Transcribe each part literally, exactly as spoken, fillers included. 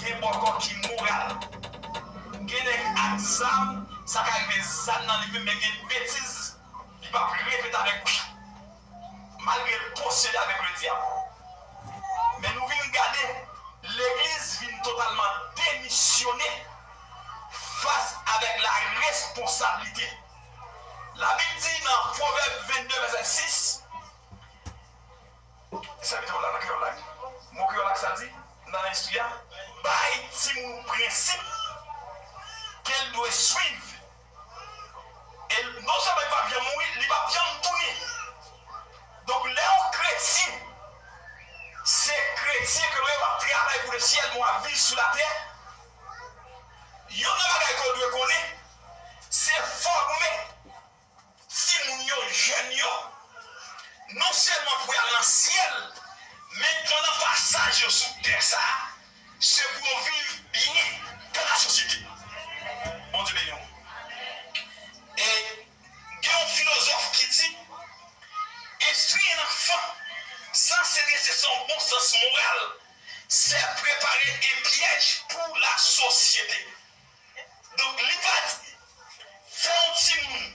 gen bòkò ki moral. Gen nèg ak zam, sa ka rive zam nan li menm, men gen betiz, li p ap repete avèk bouch li. Malgre l posede avèk ledyab. Men nou vin gade, legliz vin totalman demisyone fas avèk la responsablite. Labib di nan Pwovèb vennde vèsè sis, sèvitè w la nan kreyòl la, wi. Mo kreyòl la sa di, nan listri a, bay timoun ou prensip ke l dwe swiv. E non sèlman li p ap janm mouri, li p ap janm tounen. Donk, lè yon kretyen, se kretyen ke nou ye, w ap travay pou lesyèl, men w ap viv sou latè, youn nan bagay ke w dwe konnen, se fòme timoun yo, jèn yo, non sèlman pou y al nan syèl, men pandan pasaj yo sou tè sa a, se pou yo viv byen dans la société. Bondye beni w. E gen yon filozòf ki di, instruire un enfant sans s'intéresser son bon sens moral, c'est préparer un piège pour la société. Donk, li pa di, fè yon timoun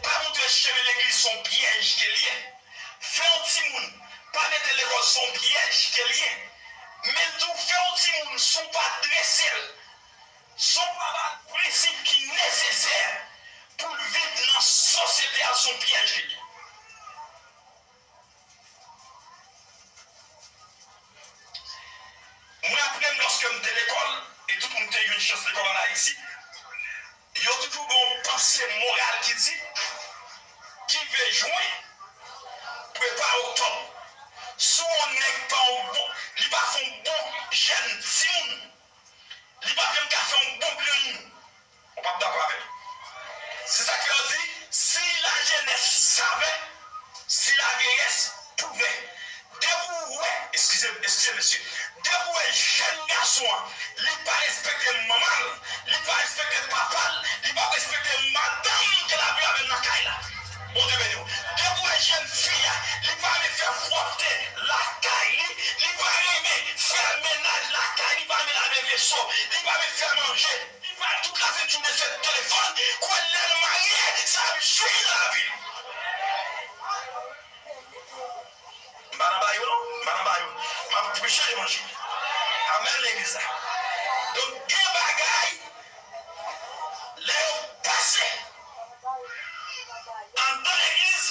pa montre l chemen legliz se yon pyèj ke l ye. Fè yon timoun pa mete l lekòl se yon pyèj ke l ye. Men l di w fè yon timoun si w pa drese l, si w pa ba l prensip ki nesesè pou l viv nan sosyete a, se yon pyèj ke l ye. Mwen raple m lòske m te lekòl, e tout moun te jwenn chans lekòl ann Ayiti, yo toujou gen yon panse moral ki di, ki ve jen, prepare oktòb. Si yon nèg pa yon bon, li pa fè yon bon jèn timoun, li p ap janm ka fè yon bon granmoun. Ou p ap dakò avè m. Se sa k fè yo di, si la jeunesse savait, si la vieillesse pouvait. Depi w wè, eskize, eskize mesye, depi w wè jèn gason an, li pa respekte manman l, li pa respekte papa l, li pa respekte madanm ke l ap viv avè l nan kay la. Bondye beni w. Depi w wè jèn fi a, li pa renmen fè pwòpte lakay li, li pa renmen fè mennaj lakay li, li pa renmen lave veso, li pa renmen fè manje, li pa tout lasentsounen se telefòn, kwè lè l marye, sa ap jwi nan lavi l. M pa nan ba yo non, m pa nan ba yo. M ap preche levanjil. Amèn legliz la. Donk gen bagay, lè yo pase anndan legliz,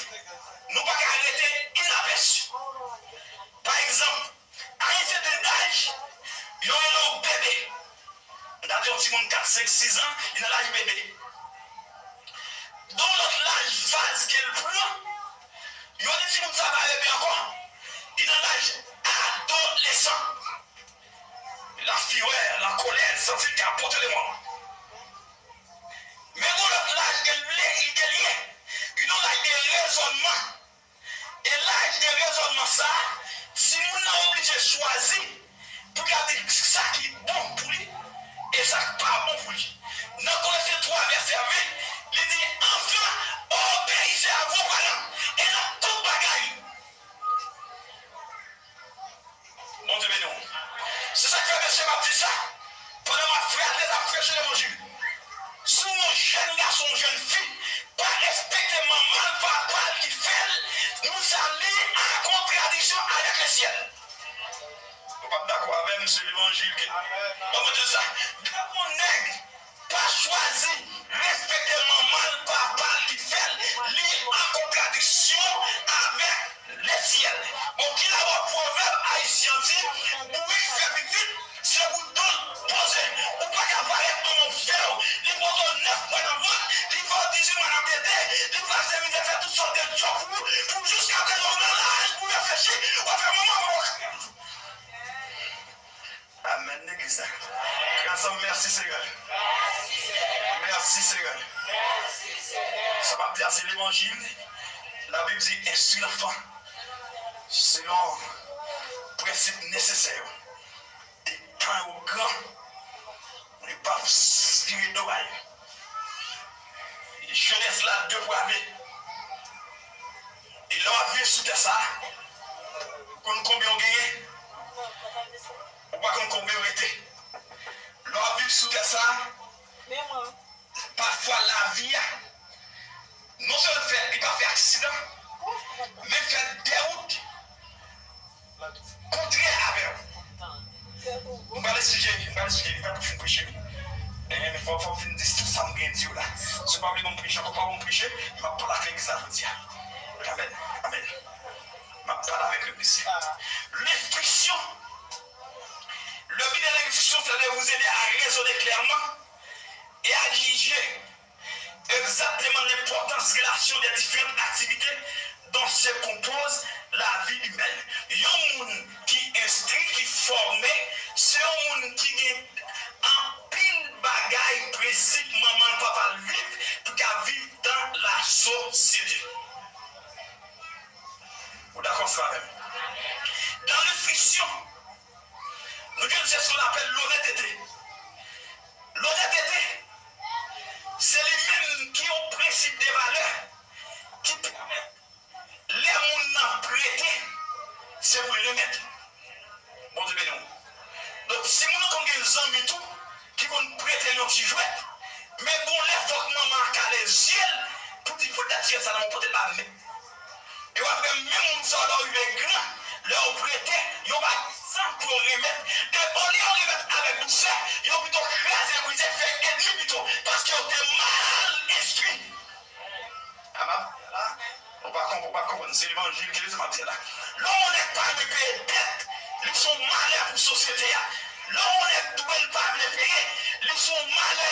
nou pa ka rete inapèsi. Pa egzanp, a yon sèten laj, yo rele w bebe. M ta di yon timoun kat, senk, sis an, li nan laj bebe. Gen yon lòt laj, faz ke l pran, yo di timoun sa pa bebe ankò. Li nan laj adolesan. La fureur, la colère, santi l ka pote lemò. Men gen yon lòt laj ke l vle, ke l ye. Li nan laj de rezònman. E laj de rezònman sa a, timoun nan oblije chwazi pou l ka di sa ki bon pou li e sa k pa bon pou li. Nan Kolose twa vèsè ven, li di, enfants, obéissez à vos parents, e nan tout bagay. Bondye beni w. Se sa k fè mesye m ap di sa. Pandan m ap fè atè, m ap preche levanjil. Si yon jèn gason, yon jèn fi pa respekte manman l, papa l ki fè l, moun sa li an kontradiksyon avèk lesyèl. Ou p ap dakò avè m, se levanjil ke. Ban mwen di sa. Depi yon nèg pa chwazi respekte manman l, papa l ki fè l, li an kontradiksyon avèk lesyèl. Bon, ki labò pwovèb ayisyen an di, bourik fè pitit, se pou do l poze. Ou pa ka parèt manman w fè w, li pote w nèf mwa nan vant, li fè w dizuit mwa nan tete, li pase mizè, fè tout sòt de djòb pou ou, pou jiskaprezan w nan laj pou reflechi, w ap fè manman w. Amèn, legliz la. Gras an, mèsi, Senyè. Mèsi, Senyè. Sa m ap di a, se levanjil. Labib di, enstwi lanfan selon prensip nesesè yo. E kan yo gran, yo p ap vire do ba yo. Jenès la deprave. E lè w ap viv sou tè sa a, ou konn konbyen w genyen? Ou pa konn konbyen w rete. W ap viv sou tè sa a. Pafwa lavi a, non sèlman fè, li pa fè aksidan, men fè de wout kontrè avè w. M pral esplike, m pral esplike, m pral fin preche wi. Enhen, fò, fò m fin di tout sa m gen di w la. Si w pa vle ban m preche ankò, pa ban m preche, m ap pale ak legliz la jodi a. Amèn. Amèn. M ap pale avèk legliz. Lenstriksyon. Le but de l'instruction, c'est de vous aider à raisonner clairement et à juger exactement l'importance relation des différentes activités dont se compose la vie humaine. Yon moun ki enstwi, ki fòme, se yon moun ki gen anpil bagay, prensip manman l, papa l viv pou ka viv dans la société. Ou dakò ansanm avè m? Dans l'instruction, nou jwenn se ce qu'on appelle l'honnêteté. Lonnètete, se li menm ki yon prensip de valè ki pèmèt lè moun nan prete, se pou l remèt. Bondye beni w. Donk, si moun nan konn gen zanmi tou ki konn prete l yon ti jwèt, men gon lè fòk manman an kale zye l pou di, "Poutèt ti jwèt sa nan men w, pote l ba m." E w ap wè menm moun sa yo, lè yo rive gran, lè yo prete, yo pa gen san pou yo remèt. E olye yo remèt avèk dousè, yo pito kraze, brize, fè ènmi pito, paske yo te mal enstwi. Amèn. Ou pa konp-, ou pa konprann, se levanjil ke Jezi m ap di la. Lè yon onèt pa renmen peye dèt, li se yon malè pou sosyete a. Lè yon onèt dwe, l pa vle peye, li se yon malè,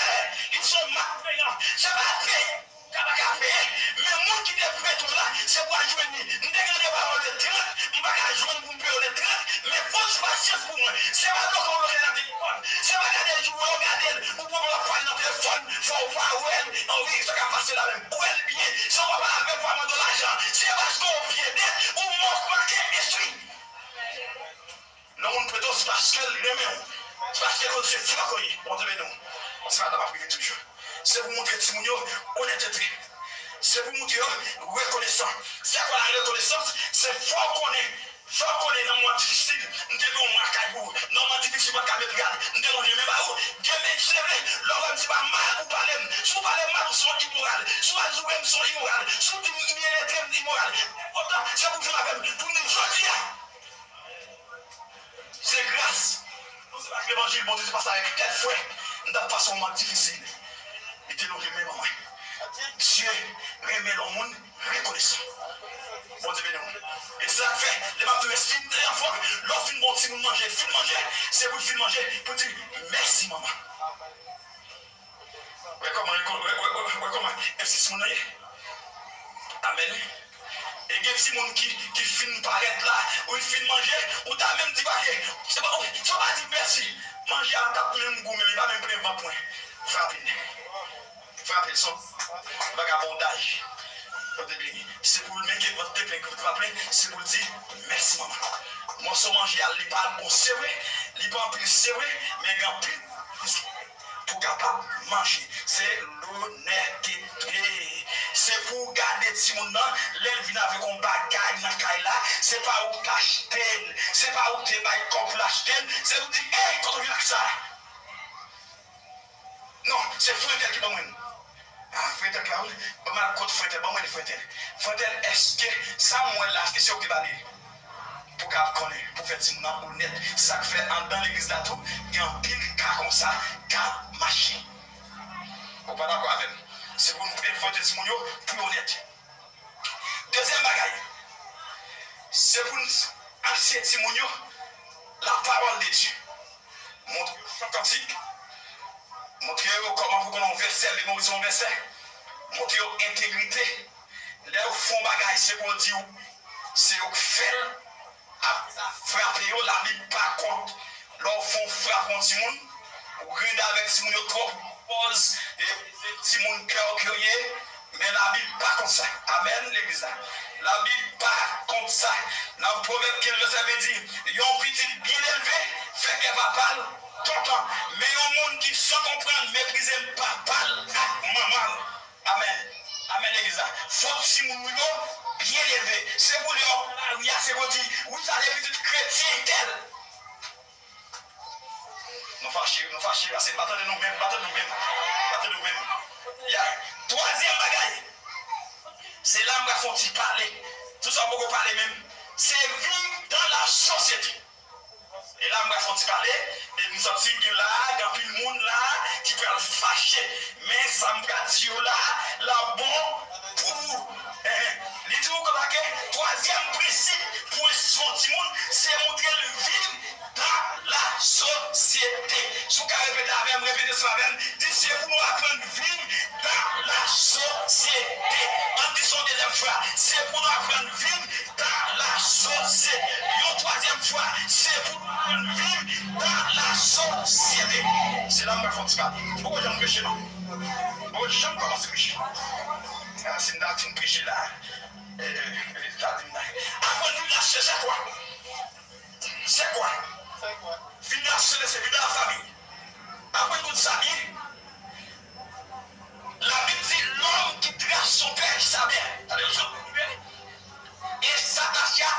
li se yon malveyan. Se pa peye. Ka pa ka peye, men moun ki te prete w la, se pou al jwenn li. M te gen randevou avè w le trant, m pa ka jwenn pou m peye w le trant, men fò w ti pasyans pou mwen. Se pa bloke w bloke nan telefòn, se pa gade jou w gade l, ou pran w ap pale nan telefòn, fò w pa wè l. An wi, sa k ap pase la menm. Ou wè l byen, se w pa pale avè l, w pa mande w lajan. Se paske w peye dèt, ou mank, manke enstwi. Lè yon moun prete w, se paske l renmen w. Se paske l konn se frè w ye. Bondye beni w. Se madanm ap rive toujou. Se pou montre timoun yo onètete. Se pou montre yo rekonesan. Se kwa la rekonesans? Se fè w konnen, fè w konnen nan moman difisil, m te gen yon mwa kay pou ou. Nan moman difisil, pa t ka met rad, m te lonje men ba ou. Demen, si Dye vle, lè w wè m se pa mal ou pale m. Si w pale m mal, ou se yon imoral. Si w al joure m, se yon imoral. Si w di m m enbesil, m imoral. Enpòtan, se pou w jwenn avè m, pou m di jodi a. Se gras. Nou se pa levanjil, Bondye te pase avèk tèl frè. M t ap pase yon moman difisil. Li te lonje men ban mwen. Dye renmen lè yon moun rekonesan. Bondye beni w. E se sa k fè, lè m ap di w, si w te anfòm, lè w fin ba yon timoun manje, fin manje, se pou l fin manje, pou l di, "Mèsi, manman." Wè kòman, wè, wè, wè, wè, wè kòman ensis moun nan ye. Amèn. E gen timoun ki, ki fin parèt la, ou fin manje, ou ta menm di pa ke, se pa, se pa di mèsi. Manje a t ap menm gou, men li pa menm plen vant mwen. Frape l. Frape l, se yon vagabondaj. Kote beni. Se pou l menm ke vant te plen, ke vant pa plen, se pou l di, "Mèsi, manman." Mòso manje a, li pa bon, se vre, li pa anpil, se vre, men gen anpil pou w kapab manje. Se lonnètete. Se pou w gade timoun nan, lè l vin avèk yon bagay nan kay la, se pa ou k achte l, se pa ou k te bay kòb pou l achte l, se pou w di, "Ey, kote w vin ak sa?" Non, se frè entèl ki ban mwen l. Ah, frè entèl la, wi. Ban m al kot frè entèl, ban mwen li frè entèl. Frè entèl, èske sa m wè la, èske se ou ki ba li? Pou w ka konnen, pou w fè timoun nan onèt. Se sa k fè anndan legliz la tou, gen anpil ka konsa k ap mache. Ou pa dakò avè m? Se pou n fòse timoun yo pou yo onèt. Dezyèm bagay, se pou n anseye timoun yo la pawòl de Dye. Montre yo chant kantik, montre yo kòman pou konnen yon vèsè, memorize yon vèsè, montre yo entegrite. Lè yo fè yon bagay, se pou yo di w, se yo k fè l. Apre sa, frape yo, Labib pa kont lè w fè yon frap yon timoun, ou grande avèk timoun yo twòp, pòz, e se timoun kè w ke w ye, men Labib pa kont sa. Amèn, legliz la. Labib pa kont sa. Nan Pwovèb kenz vèsè ven di, yon pitit byen elve fè kè papa l kontan, men yon moun ki san konprann meprize papa l ak manman l. Amèn. Amèn, legliz la. Fòk timoun nou yo byen elve. Se pou lè yo pran lari a, se pou di, wi, sa se pitit kretyen entèl. Nou Fache, nou fache, paske m pa tande nou menm, m pa tande nou menm. M pa tande nou menm. Ya. Twazyèm bagay, se la m pral fè yon ti pale. Tout sa m poko pale menm, se viv dans la société. E la m pral fè yon ti pale, e m santi gen la, gen anpil moun la ki pral fache. Men sa m pral di yo la, l ap bon pou ou. Li di w konsa ke twazyèm prensip pou enstwi yon timoun, se montre l viv dans la société. Si w ka repete avè m, repete ansanm avè m, di, se pou nou aprann viv dans la société. Ann di sa yon dezyèm fwa, se pou nou aprann viv dans la société. Yon twazyèm fwa, se pou nou aprann viv dans la société. Se la m pral fè yon ti pale. M poko janm preche non. M poko janm kòmanse preche. Ah, si m ta fin preche la, eh, eh, li ta di m la. Aprann viv la se sa kwa? C'est quoi? Vivre la société, c'est vivre dans la famille. Aprann konn sa byen. Labib di, l'homme qui trace son père et sa mère. Tande yon jan. Et s'attacha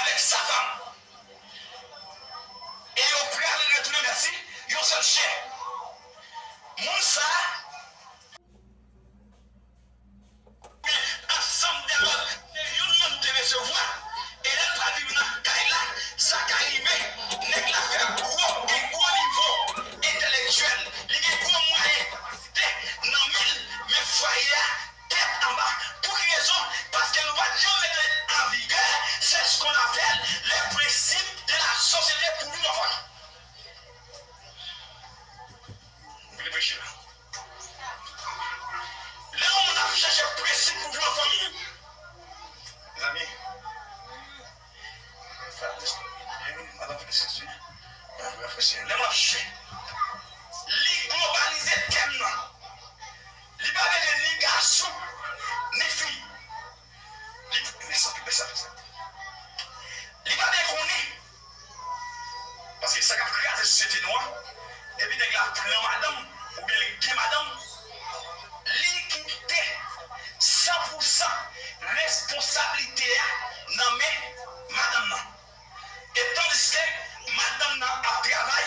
avec sa femme. Et yo pral retounen, mèsi, yon sèl chè. Moun sa, men ansanm de lòt, se youn nan m te resevwa. E lè l pral viv nan kay la, sa ka rive, nèg la fè gwo, gen gwo nivo entelektyèl, li gen gwo mwayen kapasite nan men l, men fwaye a tèt anba. Pou ki rezon? Paske nou pa t janm mete an vigè, c'est ce qu'on appelle les principes de la société pour vivre en famille. M vle preche la. Lè yon moun ap chèche prensip pou viv an fanmi, mezanmi, madan Felisyen, lè moun ap chèche, li globalize tèm nan. Li pa bezwen ni gason, ni fi. Li, men sa, men sa, men sa. Li pa bezwen konnen. Paske sa k ap kraze sosyete nou an, depi nèg la pran madanm, oubyen li gen madanm, li kite san pou san responsablite a nan men madanm nan. E tandiske madanm nan ap travay,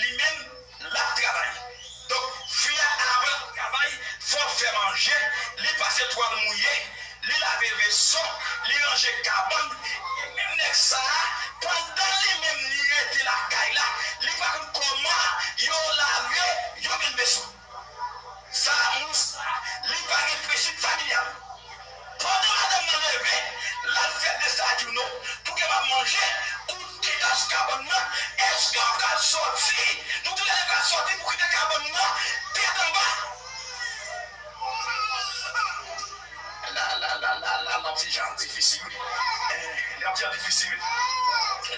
li menm, l ap travay. Donk, fi a, avan l ap travay, fò l fè manje, li pase twal mouye, li lave veso, li ranje kabann. E menm nèg sa a, pandan li menm li rete lakay la, li pa konn kòman yo lave yon grenn veso. Sa, moun sa, li pa gen prensip familyal. Pandan madanm nan leve, l al fè desajouno pou kapab manje, ou kite sou kabann nan, èske w pral sòti? Nou toulède pral sòti pou kite kabann nan tèt anba. La, la, la, la, la, l ap di jan difisil, wi. Eh, l ap di jan difisil, wi.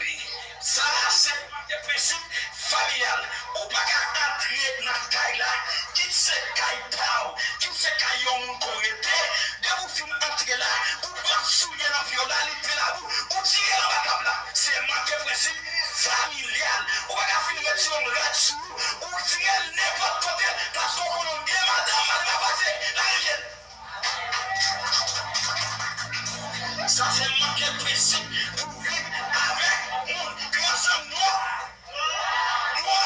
Wi. Sa a se prensip familyal. Ou pa ka antre nan kay la, kit se kay pa w, kit se kay yon moun ke w rete, depi w fin antre la, ou pran soulye nan pye w la, li ple labou, ou tire l anba tab la. Se manke prensip familyal. Ou pa ka fin retire yon rad sou ou, ou tire l nenpòt kote, paske w konnen w gen madanm, madanm ap pase, lari vye. Sa se manke prensip pou viv avèk moun. Gran zanmi nwa. Nwa.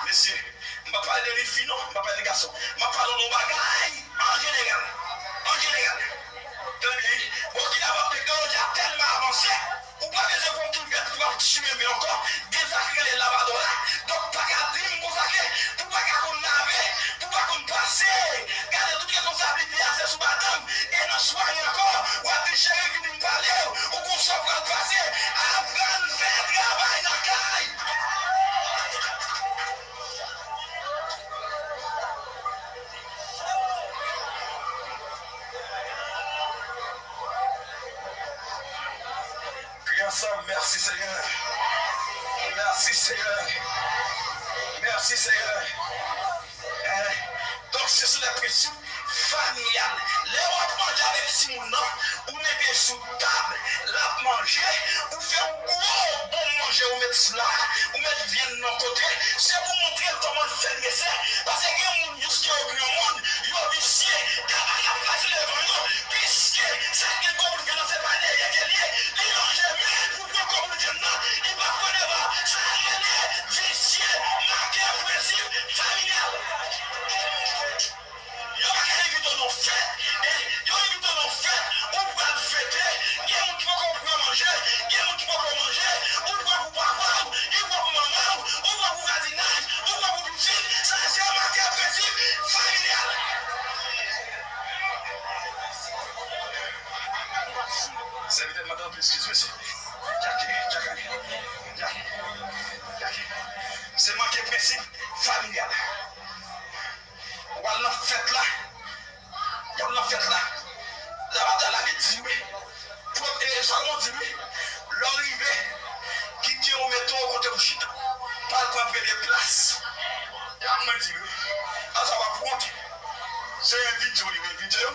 Mesye, m pa pale de li fi non, m pa pale de gason. M ap pale de yon bagay an jeneral. An jeneral. Tande byen, wi. Bon, ki la, teknoloji a tèlman avanse, ou pa bezwen pran kivèt pou ap tire men ankò. Gen sa ki rele lavadò la. Donk, pa ka di m konsa ke pou pa ka konn lave, pou pa konn pase. Gade, tout responsablite a se sou madanm. E nan sware ankò, w ap di, cheri, vini m pale w. Ou gon sa w pral pase. Aprann fè travay nan kay. Kriye ansanm, mèsi Senyè. Mèsi Senyè. Mèsi Senyè. Eh, donk, se sou lè prensip familyal. Lè w ap manje avèk timoun nan, ou mete l sou tab, l ap manje, ou fè yon gwo bon manje, ou met sou la, ou met vyann nan kote, se pou montre l kòman l fè l mesye. Paske gen moun, jiske yo granmoun, yo visye, gaba y ap pase devan yo, piske sa ki gen gwo bout vyann nan, se pa dèyè ke l ye, li lonje men l pou pran gwo bout vyann nan, li pa pran devan. Sa rele visye. Nan fèt la. Y ap nan fèt la. Labatay la vin di wi. Pwòp, e, Salomon di wi. Lè w rive, kite yon meto kote w chita. Pa al pran premye plas. E a mwen di wi. A sa w ap wont. Se envite w li envite w.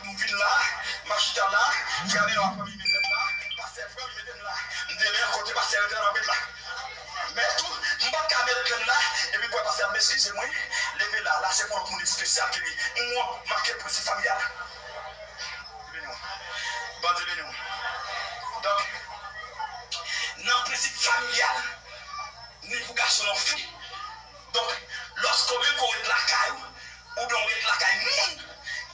M vin la, m ap chita la, frè Leon ap mete m la, pastè Frank mete m la. M te men kote pastè rete la, m ap ret la. Men tou, m pa t ka met kè m la, epi pou pastè ap eskize mwen, leve la, la se pou lòt moun espesyal ke li. M wont, make prensip familyal. Bondye beni w. Bondye beni w. Donk, nan prensip familyal, ni pou gason nan fi. Donk, lòske w menm ke w ret lakay ou, oubyen w ret lakay moun,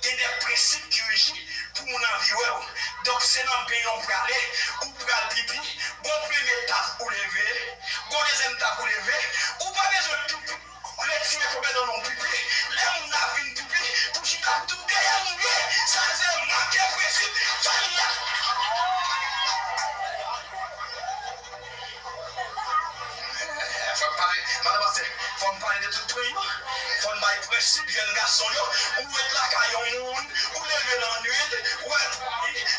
gen de prensip ki reji pou moun anvi wè w. Donk, se nan benyen w prale, ou pral pipi, gon premye tap ou leve, gon dezyèm tap ou leve, ou pa bezwen pipi, retire konbèdan nan w pipi, lè moun nan ap vin pipi, pou chita tout dèyè l mouye, sa se manke prensip familyal. Fò m pale, madan pastè, fò m pale de tout pwen yo. Fò n bay prensip jèn gason yo. Ou ret lakay yon moun, ou leve lannwit, ou ret,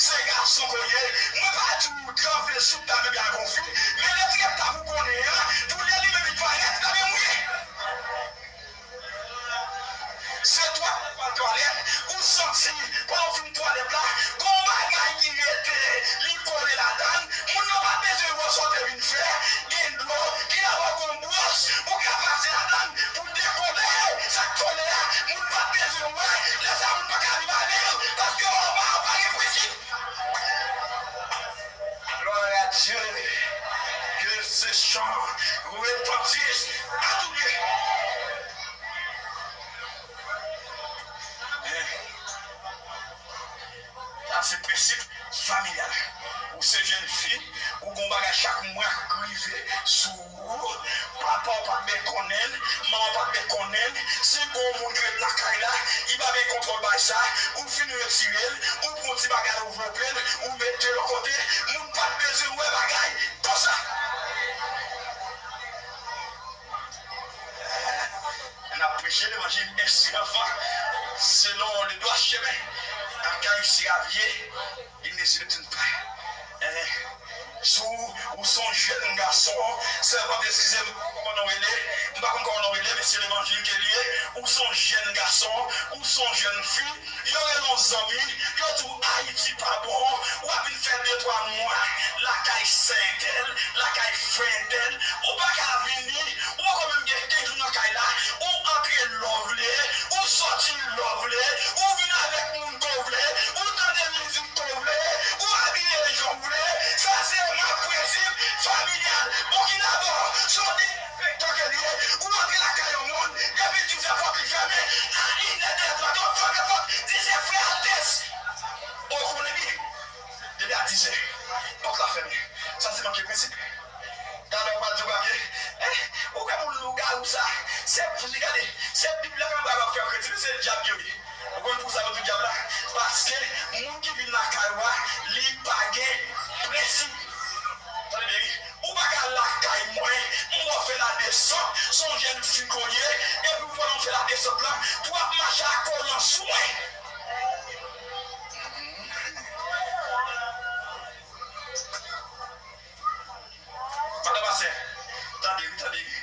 se gason ke w ye. Mwen pa di w kanpe sou tab ebyen ak yon fi, men retire tab ou konnen an, pou lè li menm li parèt, tab mouye. Se twalèt, pa twalèt, ou santi, pandan w fin twalèt la, gon bagay ki rete, li kole ladan l, moun nan pa bezwen wè sa w te vin fè, gen dlo, ki dabò gon bwòs, ou ka pase ladan l pou dekole sa k kole a, moun pa bezwen wè, lè sa moun pa ka viv avè w, paske w pa, w pa gen prensip. Gloire à Dieu. Que ce chant retentisse à tous lieux. Sa se prensip familyal. Ou se jèn fi, ou gon bagay chak mwa k rive sou ou. Papa w pa t byen konnen l, manman w pa t byen konnen l. Si gon moun ki ret lakay la, li pa byen kontwòl bagay sa, ou fin retire l, ou pran ti bagay ou vlope l, ou mete l yon kote, moun pa t bezwen wè bagay konsa. N ap preche levanjil, ensi anfan, selon le droit chemin, a Caïn Siravier, il ne se détourne pas. Eh, si w, ou se yon jèn gason, sèvant, eskize m, m pa konn kòman w rele, m pa konn kòman w rele, men se levanjil ke l ye, ou se yon jèn gason, ou se yon jèn fi, yo rele w zanmi, yo di w Ayiti pa bon, w ap vin fè de twa mwa lakay sè entèl, lakay frè entèl, ou pa ka vini, ou poko menm gen kenz jou nan kay la, ou antre lè w vle, ou sòti lè w vle, ou vin avèk moun ke w vle, ou tande mizik ke w vle, ou abiye jan w vle, sa se prensip familyal. Bon, ki dabò, se yon dezenfektan ke l ye, ou antre lakay yon moun, depi dizèt pòt li fèmen, a inè, dèyè twa, fèmen pòt, di se frè Altès. Ou konnen byen. Depi a dizè, pòt la fèmen. Sa se manke prensip. Talè w pral di w pa byen. Eh, ou wè moun lougawou sa? Se, gade, se Bib la k ap ap fè w kretyen, se dyab yo ye. Ou konn pou sa yo di dyab la? Paske moun ki vin lakay ou a, li pa gen prensip. Tande byen wi. Ou pa ka lakay mwen, m ba w fè ladesant, se yon jèn fi ke w ye, epi w pandan w fè ladesant lan, pou w ap mache ak kolan sou mwen. Madan pastè, tande wi, tande wi.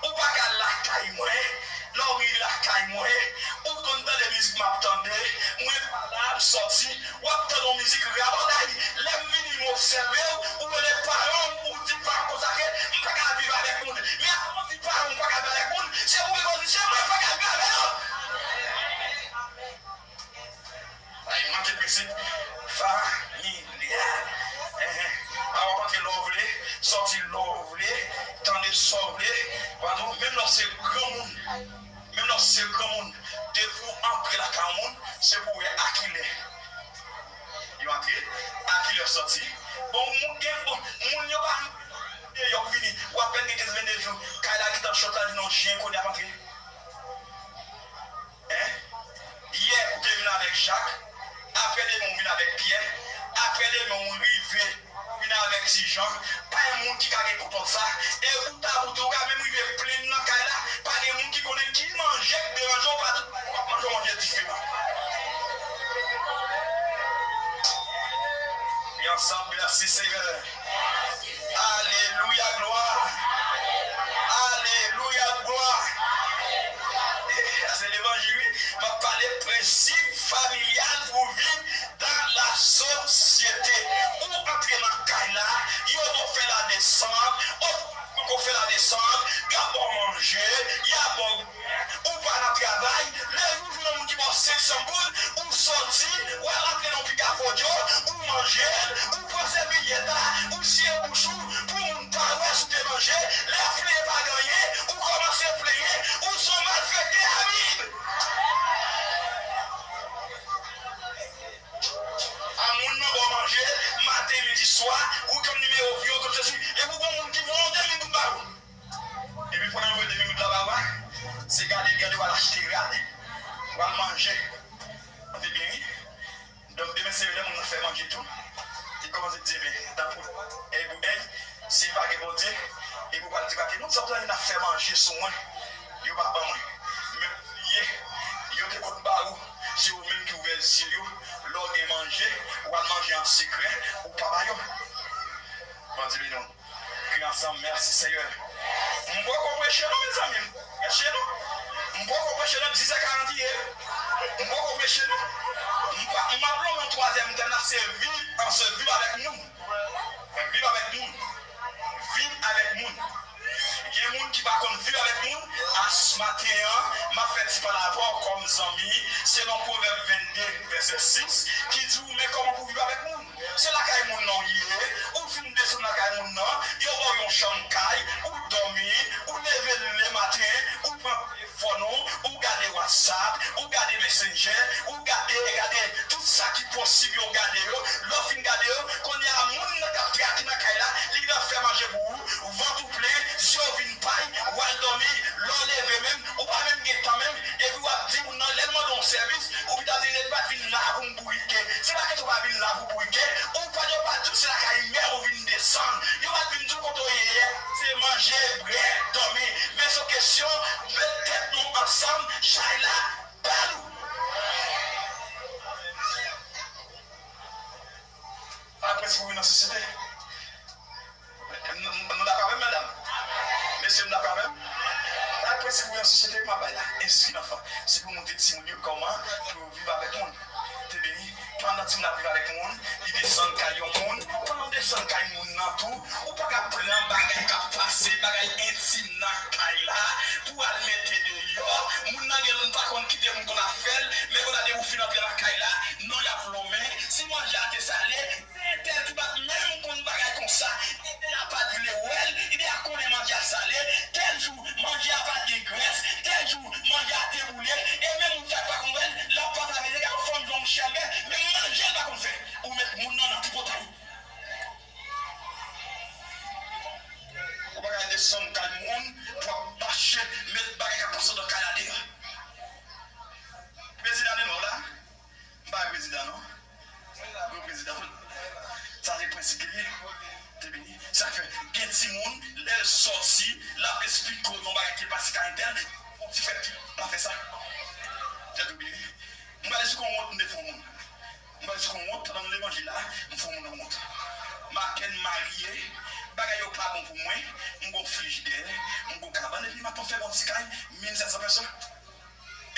Ou pa ka lakay mwen, lè w rive lakay mwen, ou konn tande mizik m ap tande, mwen pa la, m sòti, w ap tande yon mizik rabòday. Lè m vini, m obsève w, ou rele paran w, ou di paran w konsa ke m pa ka viv avèk moun. Men avan w di paran w pa ka viv avèk moun, se pou gen kondisyon mwen pa ka viv avè yo. Ay, manke prensip familyal. Enhen. A w ap antre lè w vle, sòti lè w vle, tande sa w vle. Padon, menm lè w se granmoun, menm lè w se granmoun, depi w antre lakay yon moun, se pou w wè a kilè yo antre, a kilè yo sòti. Bon, moun gen, bon, moun yo pa deyò vini, w apèn gen kenz vennde jou, kay la gentan chòt la vin yon jen kounye a ap antre. Hein? Yè, ou te vin avèk Jak, aprè demen, ou vin avèk Pyè, aprè demen, ou rive vin avèk Ti Jan. Pa gen moun ki ka gen kontwòl sa. E boutabout, ou ka menm rive plenn nan kay la, pa gen moun ki konnen ki manje k deranje w, pa tout Mèsi, Senyè. Alelouya, glwa. Alelouya, glwa. Eh, se levanjil, wi. M ap pale prensip familyal pou viv dans la société. Ou antre nan kay la, yo ba w fè ladesann, ou poko fè ladesann, y ap ba w manje, y ap ba w bwè, ou pa nan travay, lè ou jwenn yon moun ki ba w senk san goud, ou soti, w al antre nan yon pika fodyo, ou manje l, ou pran sèvilyèt la, ou siye bouch ou, pou moun pa wè si w te manje, lè fle pa gen anyen, ou kòmanse plenyen, ou se yon malfektè a Bib. A moun nan ba w manje, maten, midi, swa, ou konn nimewo vye w, tout sesi, epi w gen moun ki voye w de mil goud ba ou. Epi pandan l voye de mil goud la ba ou a, se gade l gade w al achte rad, w al manje. Tande byen, wi. Donk, demen se lè moun nan fè manje tou. Li kòmanse di, men, tanpri, èy pou èy, si pa gen Bondye, epi w pral di, pa gen moun sa w tande n ap fè manje sou mwen, yo pa ban mwen. Men w bliye, yo te konn ba ou, se ou menm ki ouvè zye yo, lè w gen manje, w al manje an sekrè, ou pa ba yo. Bondye beni w. Kriye ansanm, mèsi Senyè. M poko preche non, mezanmi. M preche non. M poko preche non, dis è karant ye. M poko preche non. M pa, m ap lonmen yon twazyèm tèm la, se viv, se viv avèk moun. Viv avèk moun. Viv avèk moun. Gen moun ki pa konn viv avèk moun. As maten an, m ap fè ti pale avè w kòm zanmi, selon Pwovèb vennde, vèsè sis, ki di w men kòman pou w viv avèk moun. Se lakay moun nan w ye, ou fin desann lakay moun nan, yo ba w yon chanm kay, ou dòmi, ou leve lematen, ou pran telefòn ou, ou gade WhatsApp, ou gade Messenger, ou gade, gade tout sa ki posib yo gade yo, lè w fin gade yo, kounye a moun nan k ap trake nan kay la, li gentan fè manje pou ou, vant ou plen, zye w vin pay, w al dòmi, lè w leve menm, ou pa menm gen tan menm, epi w ap di moun nan, lè l mande w yon sèvis, ou pita di, li pa t vin la pou m bourike. Se pa kesyon pa vin la pou bourike, ou pa, yo pa di w se lakay mè w vin desann. Yo pa t vin di w kote w ye yè. Se manje, bwè, dòmi. Men se yon kesyon, met tèt nou ansanm, chay la pa lou. Pa prese pou vin nan sosyete. Nou, nou, nou dakò avè m, medam? Mesye, nou dakò avè m? Pa prese pou vin nan sosyete m ap bay la. Enskri nan fanm. Se pou montre timoun yo kòman pou yo viv avèk moun. Te beni. Pandan timoun ap viv avèk moun, li desann kay yon moun. Pandan w desann kay moun nan tou, ou pa ka pran bagay k ap pase, bagay entim nan kay la, pou al mete deyò. Moun nan gen, m pa konn kite moun konn ap fè l, men konn ap depi w fin antre nan kay la, non y ap lonmen. Si manje a te sale, se entèl ki pa t menm konn bagay konsa. Entèl la pa t vle wè l, li deja konnen manje a sale. Tèl jou, manje a pa t gen grès. Tèl jou, manje a te boule. E menm moun sa k pa konn wè l, l ap pase avè l. Gade yon fanm jan w chèlbè, menm manje l pa konn fè. Ou met moun nan nan tripotay. Ou pa ka desann kay moun pou ap mache met bagay k ap pase nan kay la deyò. Prezidan de nou la. M pa wè prezidan non. Gwo prezidan. Sa se prensip li ye. Te beni. Sa fè gen timoun, lè l sòti, l ap esplike w yon bagay ki pase ka entèl, yon ti fèt ki pa fè sa. Tèt ou byen. M pral di kon wont m te fè yon moun. M pral di kon wont nan levanjil la, m fè yon moun wont. Maken marye, bagay yo pa bon pou mwen, m gon frijidè, m gon kabann, epi m ap fè yon ti kay, mil sèt san pèsòn.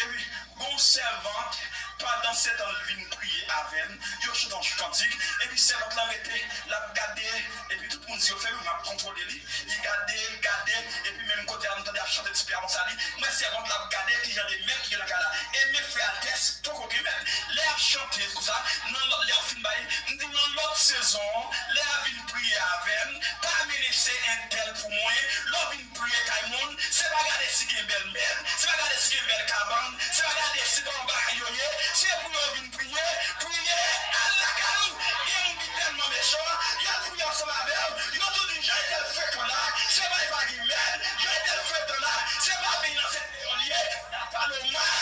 Epi, gon sèvant, pandan setan l vin priye avè m, yo chante yon kantik, epi sèvant lan rete, l ap gade, epi tout moun di yo fèmen, m ap kontwole li, li gade, l gade, epi menm kote a, m tande ap chante ti pye a konsa li, m wè sèvant la ap gade kijan de mèt ki gen nan kay la, e men fè altès poko gen mèt, lè y ap chante konsa, nan lòt, lè yo fin bay, m di nan lòt sezon, lè y ap vin priye avè m, pa mennen se entèl pou mwen, lè w vin priye kay moun, se pa gade si gen bèl mèb, se pa gade si gen bèl kabann, se pa gade si bon bagay yo ye, se pou yo vin priye, priye, al lakay ou. Gen moun ki tèlman mechan, y al priye ansanm avè w, yo tou di, jan entèl frekan la, se pa li pa gen mèb, jan entèl frekan la, se pa peyi nan se deyò l ye, y ap pale w mal,